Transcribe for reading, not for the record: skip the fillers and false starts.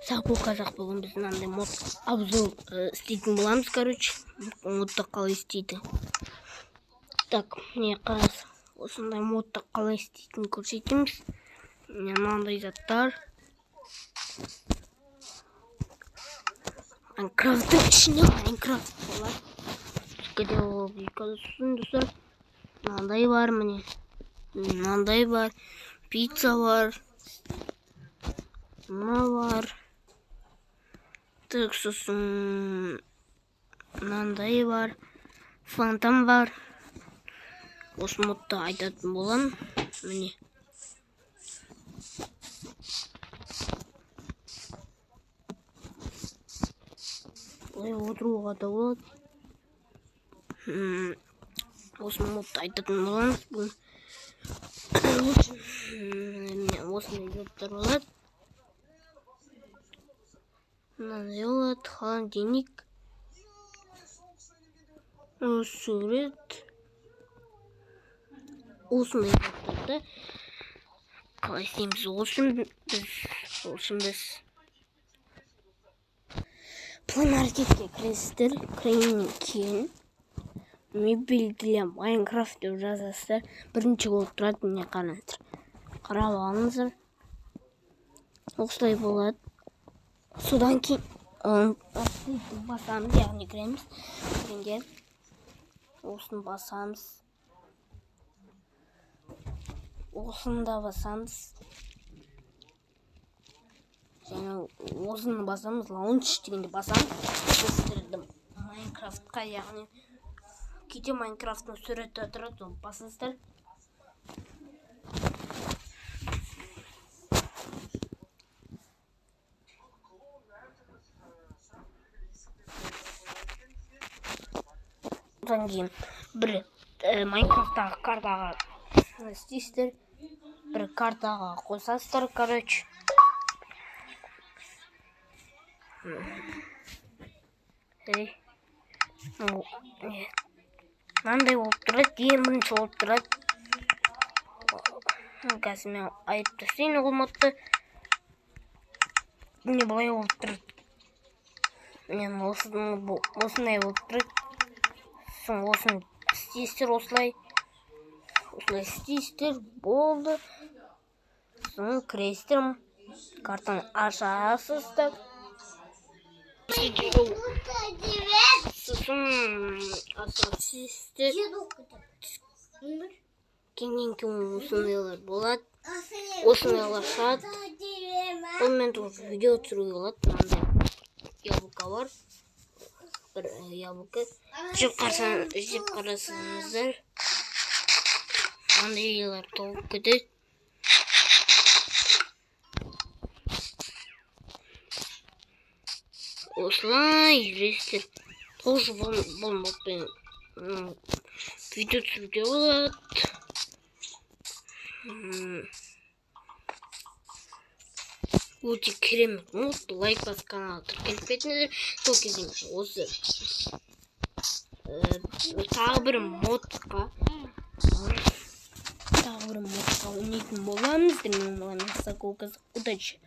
Саку қазақ. Бүгін біз мынандай мод обзор істейтін боламыз, короче. Модты қалай істейді. Так, міне қараңыз, осындай модты қалай істейтінін көрсетеміз. Міне мынандай заттар. Майнкрафттың ішінде Майнкрафт болады. Бізге ол достар. Мынандай бар, міне. Мынандай бар. Пицца бар. Мына бар. Так, сосын мынандай бар. Фонтан бар. Осы модты айтатын боламын. Міне. Былай отыруға да болады. Осы модты айтатын боламыз бүгін. Міне осындай заттар болады. Мынандай болады, холодильник, сурет. Осындай заттарды қалай істейміз? Ол үшін біз Play Market'ке кіресіздер. Кіргеннен кейін мебель для Майнкрафт деп жазасыздар. Бірінші болып тұрады, міне қараңыздар. Қарап алыңыздар. Осылай болады. Содан кейін басамыз, яғни кіреміз. Кіргенде осыны басамыз. Осыны да басамыз. Және осыны басамыз, лаунч дегенде басамыз. Сіздерді Майнкрафтқа, яғни кейде Майнкрафттың суреті тұрады, соны басасыздар. Одан кейін бір Майнкрафттағы картаға істейсіздер, бір картаға қосасыздар, короче. Мынандай болып тұрады, ең бірінші болып тұрады. Қазір мен айтып тастайын ол модты. Міне былай болып тұрады. Міне осындай болып тұрады. Сосын осыны істейсіздер осылай. Осылай істейсіздер, болды. Сосын кіресіздер, картаны ашасыздар. Сосын ашасыздар. Кейіннен кейін осындайлар болады. Осындайлар шығады. Бұнымен тоже видео түсіруге болады. Мынандай яблоко бар. Бір яблоко. Жеп қарасаңыздар, мынандайлар толып кетеді. Осылай жүресіздер. Тоже бұл модпен видео түсіруге болады. Өте керемет мод. Лайк басып каналға тіркеліп кетіңіздер. Сол кезде осы тағы бір модқа ойнайтын боламыз. Мен боламын Саку. Удачи!